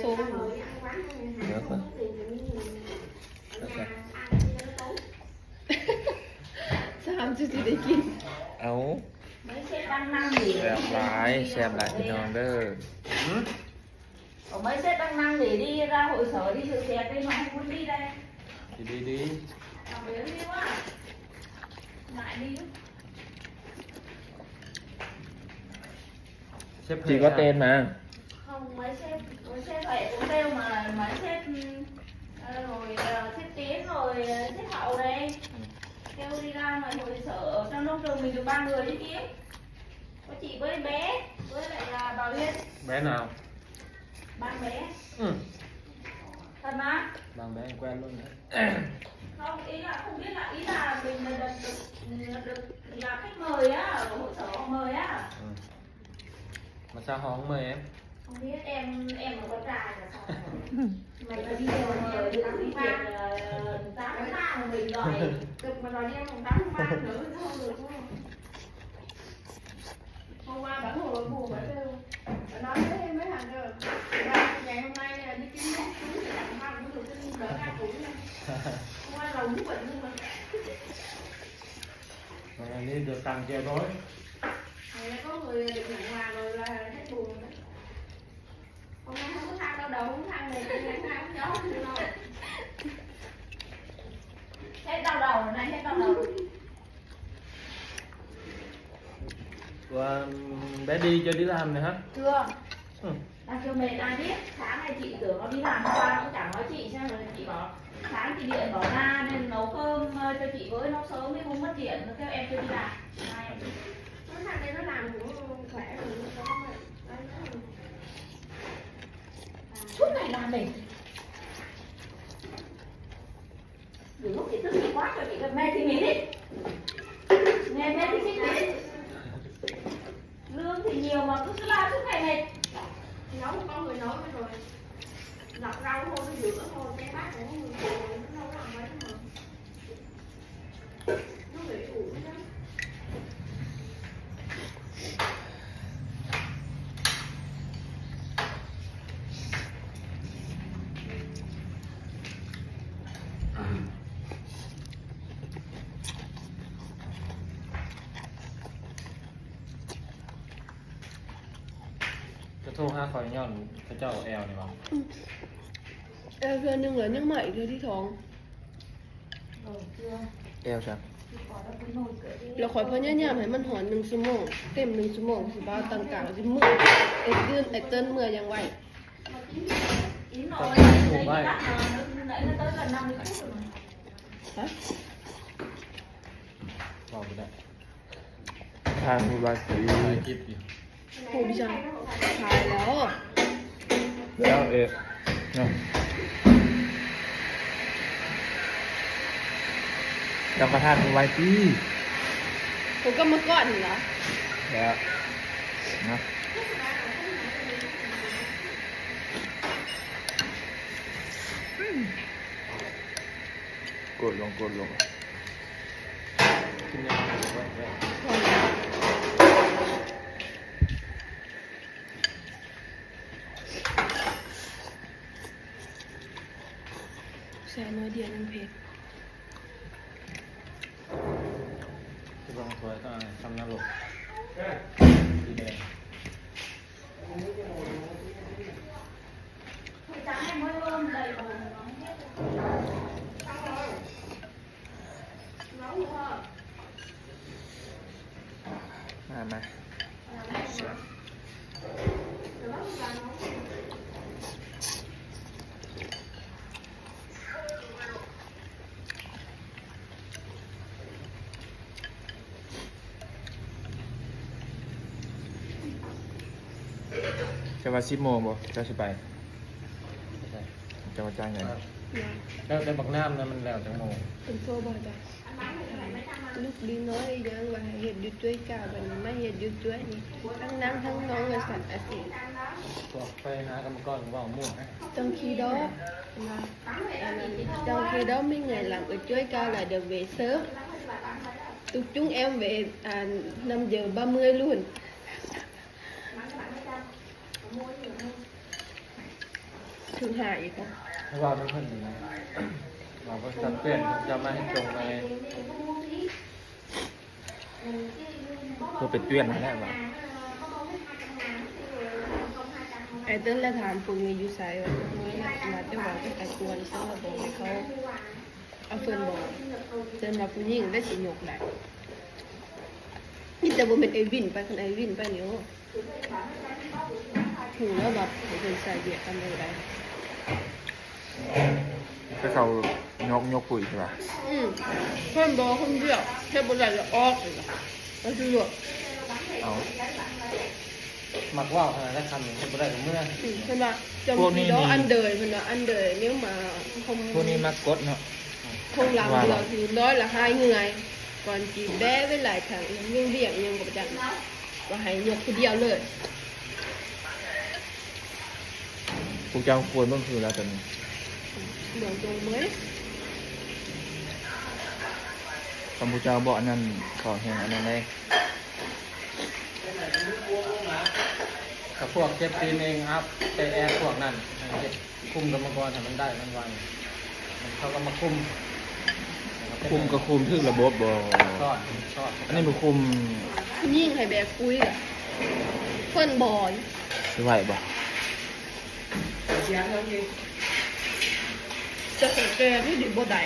ໂຕ ດຽວກ່ອນ ສາມຈຸຊິໄດ້ກິນ. ເອົາ ແຊບຫຼາຍ ແຊບຫຼາຍ ພີ່ນ້ອງເດີ. Ở mấy sếp đang năng để đi ra hội sở đi dự tiệc đi mà không muốn đi đây. Đi, đi, đi. Làm việc đi quá. Ngại đi. Sếp chị có tên mà. Không, mấy sếp, mấy sếp phải cũng kêu mà, mấy sếp, ờ, rồi, ờ, sếp Tiến rồi, ờ, sếp Hậu này. Kêu đi ra ngoài hội sở ở trong nông trường mình được ba người chứ Tiến. Có chị với bé, với lại là bà Uyên. Bé nào? Bạn bé. Ừ. Thật mà. Bạn bé quen luôn đấy. Không, ý là không biết là, ý là mình là được, được, được là khách mời á, ở hội sở họ mời á. Ừ. Mà sao họ không mời em? Không biết, em, em là con trai mà sao? Mày mà đi nhiều, nhiều, đi tắm đi tiệc, ờ, tám tháng ba mà mình gọi, cực mà đòi đi ăn mùng tám tháng ba nữa, không được, đúng không? ເພາະວ່າບາງຄົນບໍ່ຮູ້ວ່າ ເອີ ນອນໄດ້ໄມ່ທັນເດີ ວ່າໃຫຍ່ທຳໄມ ອັນນີ້ກິນຂອງຊື້ທີ່ຫຼັງບ້ານ ມັນຖືກເປັນເດີໜ້າໂກນ ເພາະວ່າເຮົາຮູ້ວ່າ ອັນນີ້ເດີຕ່າງແກ່ນ້ອຍ ແລ້ວກໍເລີຍຫຍັງວ່າເລີຍວ່າເຮັດບຸນ Ủa, bé đi chưa đi làm nữa hả? Chưa. Ừ. Đang kêu mệt ai biết. Sáng nay chị tưởng nó đi làm qua, nó chẳng nói chị xem rồi chị bảo sáng chị điện bảo ra nên nấu cơm, ờ, cho chị với, nấu sớm đi không mất điện, nó kêu em chưa đi làm. Mai. Nó thằng đây nó làm cũng khỏe rồi, nó có mà. Suốt ngày làm mệt. Nhiều lúc thì tức thì quá rồi chị mệt thì nghỉ đi. Nghe mệt thì nghỉ đi. Lương thì nhiều mà cứ, cứ la suốt ngày mệt. Nấu con người nói rồi. Lọc rau thôi, rửa thôi, chén bát của người, người nấu làm mấy mà. ຈະໂທຫາຂ້ອຍຍ້ອນເຂົາເຈົ້າແອວນີ້ບໍ່? ແອວເທື່ອໜຶ່ງ ແລ້ວຍັງມາອີກເທື່ອທີສອງ. ແອວຊັ້ນ ແລ້ວຂ້ອຍພະຍາຍາມໃຫ້ມັນຮອດໜຶ່ງຊົ່ວໂມງ ເຕັມໜຶ່ງຊົ່ວໂມງ ຊິບໍ່ເອົາຕັ້ງກາງ ຊິມືດ ເຮັດຢືນ ໄອ້ເຕີນເມືອຢ່າງໄວ. ຫະ? ເວົ້າບໍ່ໄດ້. ທາງວັດ ຖ່າຍຄລິບຢູ່ ໂຫ ພີ່ຊ່າງ ຖ່າຍແລ້ວ ແລ້ວເອະ ເນາະ ເຈົ້າກະຖ່າຍໄວ້ຕິ ໂຫ ກຳມະກອນນີ້ຫວາ ແລ້ວ ເນາະ ອືມ ກົດລົງ ກົດລົງ. ໃສ່ໜ້ອຍດຽວມັນເຜັດ. ຄືວ່າຖ້ວຍກໍຊຳນະລົກ ສີແດງ. ມາ ມາ. ເຈົ້າວ່າສິບໂມງບໍ່ ເຈົ້າຊິໄປ? ເຈົ້າວ່າຈ້າງຫຍັງ? ແລ້ວແຕ່ບັກນ້ຳນະ ມັນແລ້ວຈັກໂມງ? ເປັນໂຊບໍ່ເຈົ້າ? ລູກດີນ້ອຍຍັງວ່າໃຫ້ເຮັດຢູ່ຈ້ວຍກາ ບັດນີ້ມາເຮັດຢູ່ຈ້ວຍນີ້ ທັງນາງທັງນ້ອງວ່າຊັ້ນ ອາເສ. ພວກໄປຫາກຳມະກອນເວົ້າໝູ່ນະ ຈັ່ງຂີ້ດອກ ອັນນັ້ນ ຈັ່ງຂີ້ດອກ ມີເງິນລຳເອີ ຈ້ວຍກາລະດຽວເວເຊີ ຕຸກຈຸງແອມເວ ອັນ ນຳເຢີບາເມື່ອຍລຸ້ນ. ຖືກຫາອີກບໍ່? ເວົ້ານຳເພິ່ນຫັ້ນນະ ວ່າບໍລິສັດເພິ່ນຈະມາເຮັດສົ່ງໃໝ່ ຄືໄປເຕືອນຫັ້ນແຫຼະວ່າ ໄອ້ເຕີນລະຖາມປຶ້ງນີ້ຢູ່ໃສ ວ່າແຕ່ວ່າໄປກວນຊັ້ນລະບໍ່ໃຫ້ເຂົາ ເອົາເພິ່ນບໍ່ ເຖິງວ່າຜູ້ຍິງໄດ້ຊິຍົກໄດ້ ມີແຕ່ບໍ່ແມ່ນໄອ້ວິນໄປ ຄັນໄອ້ວິນໄປນີ້ ໂອ້ ຮູ້ແລ້ວວ່າເພິ່ນໃສ່ວຽກກັນແນວໃດ ແຕ່ເຂົາຍົກ ຍົກປຸ້ຍໃຊ່ປະ? ອືມ ເພິ່ນບໍ່ຄົນດຽວ ເຮັດບໍ່ໄດ້ລະອອກ ແລ້ວຄືແບບ ເອົາ ມັກເວົ້າຂະໜາດນັ້ນ ຄັນເຮັດບໍ່ໄດ້ກໍເມືອ ອືມ ເພິ່ນວ່າ ພວກນີ້ນີ້ ອັນເດີຍ ເພິ່ນວ່າອັນເດີຍແນວມາ ພວກນີ້ມັກກົດເນາະ ຄົງຫຼັງດຽວທີ່ນ້ອຍລະຫາຍເມື່ອຍ ກ່ອນຊິແບໄວ້ຫຼາຍຄັ້ງ ຍັງວຽກຍັງບໍ່ຈັກ ວ່າໃຫ້ຍົກຜູ້ດຽວເລີຍ ພວກເຈົ້າຄວນເບິ່ງຄືລະຕົວນີ້ ເບິ່ງຕົວເມື່ອຍ ຄັນພວກເຈົ້າບໍ່ອັນນັ້ນ ເຂົາແຮ່ງອັນນັ້ນເດ້. ກັບພວກເຈັບຕີນເອງອັບ ໄປແອບພວກນັ້ນ ໃຫ້ເຮັດຄຸມກຳມະກອນໃຫ້ມັນໄດ້ມັນໄວ ເຂົາກໍມາຄຸມ ຄຸມກໍຄຸມຖືກລະບົບບໍ່? ຊອດ ຊອດ ອັນນີ້ບໍ່ຄຸມ ຜູ້ຍິງໃຫ້ແບກປຸ້ຍ ເພິ່ນບໍ່ ຊິໄຫວບໍ່? ຈະໃສ່ແກ່ນີ້ດີບໍ່ໄດ້.